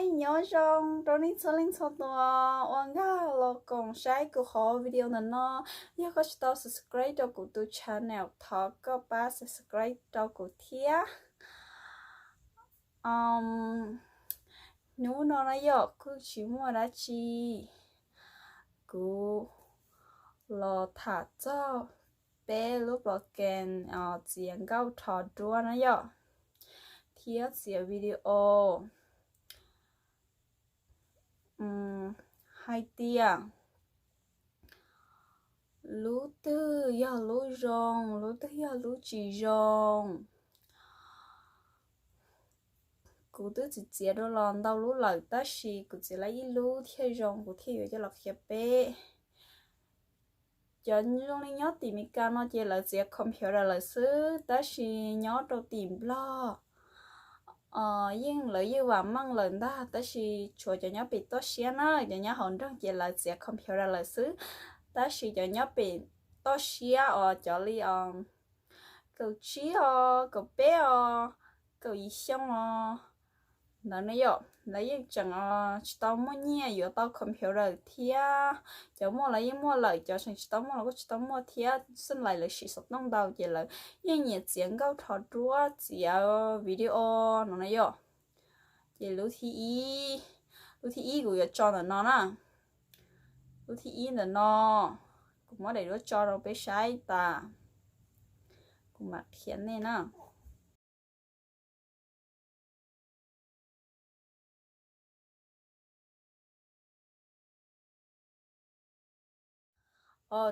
Nyob zoo rau nej txhua leej txhua tus ua nkag los koom saib kuv qhov video ntawm no. Yog koj tsis tau subscribe rau kuv tus channel, thov koj pab subscribe rau kuv thiab. Hnub no na yom, kuj tsis muaj dab tsi, kuv los tham txog peb lub plugin txiav nkauj rho duab na yom, thiab txiav video hais tias lub twg yog lub zoo, lub twg yog lub tsis zoo. Kuv twb txiav txiav rau los ntau lub lawm, tab sis kuv txiav lawm ib lub thiaj zoo, kuv thiaj yuav coj los qhia peb. Cov zoo li nyob tim Meskas no ces lawv txiav computer lawm xwb, tab sis nyob rau tim Nplog yeej lawv yeej vam meej lawm ntag, tab sis tshuav cov nyob pem toj siab na, cov nyob hauv nroog ces lawv txiav computer lawm xwb, tab sis cov nyob pem toj siab os, cov li kaum tsib os, kaum peb os, kaum yim xyoo os ntawd na yom, lawv yeej tseem tsis tau muaj nyiaj yuav tau computer thiab. Cov muaj lawv yeej muaj lawm, cov tseem tsis tau muaj los kuj tsis tau muaj thiab, xwb lais lawv sim xov tooj ntau ces lawv yeej nyiam txiav nkauj rho duab txiav video no na yom. Ces lub thib ib, lub thib ib kuv yuav tso ntawm no na. Lub thib ib ntawm no, kuv muab daim duab tso rau peb saib tas, kuv mam qhia nej na.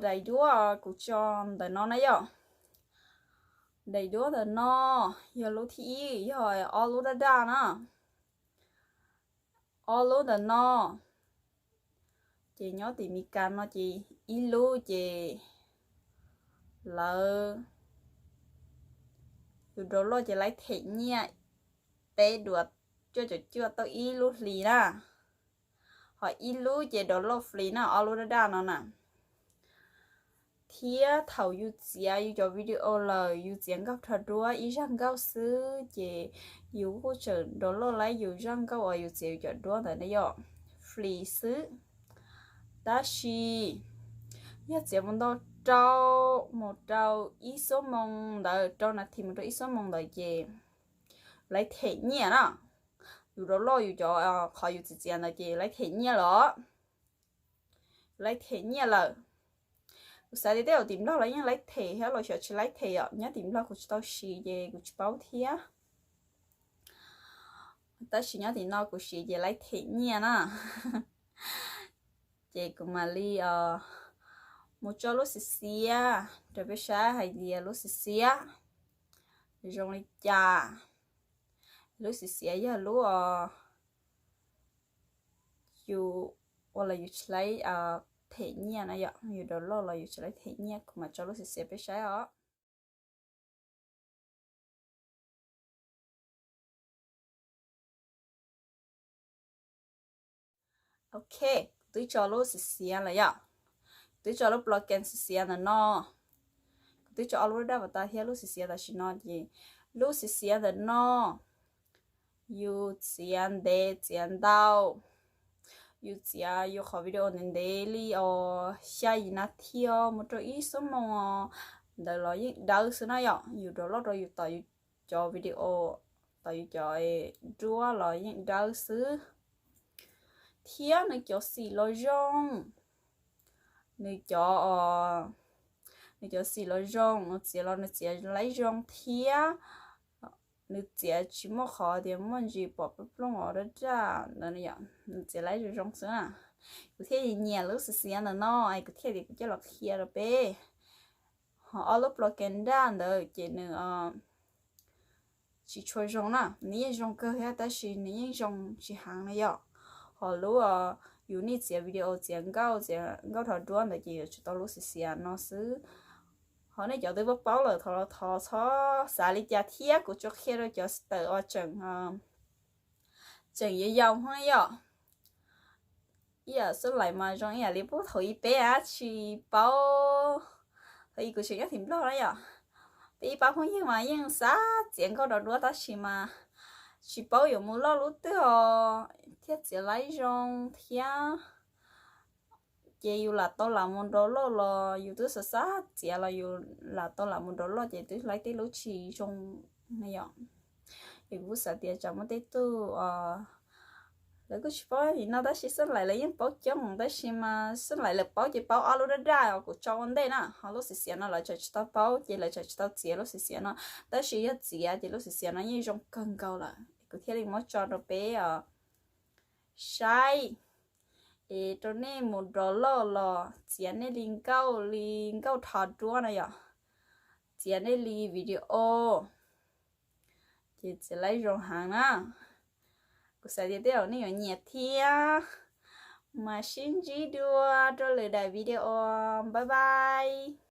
Daim duab kuv tso ntawm no na yom. Daim duab ntawm no yog lub thib ib, yog ob lub daj daj na. Ob lub ntawm no ces nyob tim Meskas no ces ib lub ces lawv, yus download ces lawv them nyiaj peb duas cuaj caum cuaj tauj ib lub hlis na. Ho ib lub ces download free na, ob lub daj daj no na. Thiab thaum yus txiav yus cov video lawm, yus txiav nkauj rho duab ib zaj nkauj xwb ces yus kuj tseem download lawm yus zaj nkauj uas yus txiav yus cov duab ntawd na yom, free xwb. Tab sis yog txiav mus ntau rau, mus rau ib xuab moos ntawd, rau nas this mus rau ib xuab moos ntawd ces lawv them nyiaj na. Yus download yus cov, qhov yus txiav txiav ntawd ces lawv them nyiaj los, lawv them nyiaj lawm. Kuv xav tias tej zaum tim Nplog los yeej lawv them thiab los xyov tsis lawv them yom, nyob tim Nplog kuv tsis tau siv ces kuv tsis paub thiab. Tab sis nyob tim no kuv siv ces lawv them nyiaj na. Ces kuv mam li mus tso lub xiv xiav rau peb saib hais tias lub xiv xiav zoo li cas. Lub xiv xiav yog lub yus ua los yus tsis lawv them nyiaj na yom, yus download los yus tsis lawv them nyiaj, kuv mam tso lub xiv xiav peb saib os. Ok, kuv twb tso lub xiv xiav lawm yom. Kuv twb tso lub plugin xiv xiav ntawm no. Kuv twb tso ob lub daj daj pas tas thiab lub xiv xiav tam sim no ces lub xiv xiav ntawm no yus txiav ntev txiav ntau, yus txiav yus qhov video ntev ntev li os xya yim nas this mus rau ib xuab moos ntawd los yeej dawb xwb na yom. Yus download rau yus tom yus cov video, tom yus cov duab los yeej dawb xwb. Thiab nws cov xim los zoo, nws cov, nws cov xim los zoo, txiav los nws txiav laib zoo thiab nws txiav tsis muaj qhov tias muaj ntsis pom plooj plooj os daj daj ntawd, nws txiav laib zoo zoo xwb na. Kuv thiaj nyiam lub xiv xiav ntawm no es kuv thiaj tias kuv coj los qhia rau peb. Ho ob lub plugin daj ntawd ces nws tsis tshua zoo na, nws yeej zoo kawg thiab tab sis nws yeej zoo tsis heev na yom. Ho lub yus nim txiav video txiav nkauj, txiav nkauj rho duab ntawd ces yuav tsum tau lub xiv xiav no xwb. Ho nej cov twb paub paub lawm thov los thov txhob xav li cas thiab, kuv tsuas qhia rau cov tawm uas tseem, tseem yau yau hos yom. Ib yam xwb lais mas zoo ib yam li pub thaum ub peb tsis paub, thaum ub kuv tseem nyob tim Nplog na yom, peb ib pab phooj ywg mas yeej xav txiav nkauj rho duab tab sis mas tsis paub yuav mus loj lub twg os. thiab txiav laib zoo thiab. Ces yus lam tau lam mus nrov loj los yus twb xav xav txiav los yus lam tau lam mus nrov loj ces twb laib tej lub tsis zoo na yom. Es kuv xav tias tsam muaj tej tug lawv kuj tsis paub li no tab sis xab lais lawv yeej paub coob tab sis mas xab lais lawv paub ces paub ob lub daj daj os kuv tso ua ntej na, ho lub xiv xiav no lawv tseem tsis tau paub ces lawv tseem tsis tau txiav lub xiv xiav no. Tab sis yog txiav ces lub xiv xiav no yeej zoo kawg nkaus lawm, kuv thiaj li muab tso rau peb os saib. Es rau nej mus nrov loj los txiav nej li nkauj li nkauj thov duab na yom, txiav nej li video, ces txiav laib zoo heev na. Kuv xav tias tej zaum nej yuav nyiam thiab. Mas sib ntsib dua rau lwm daim video, bye bye.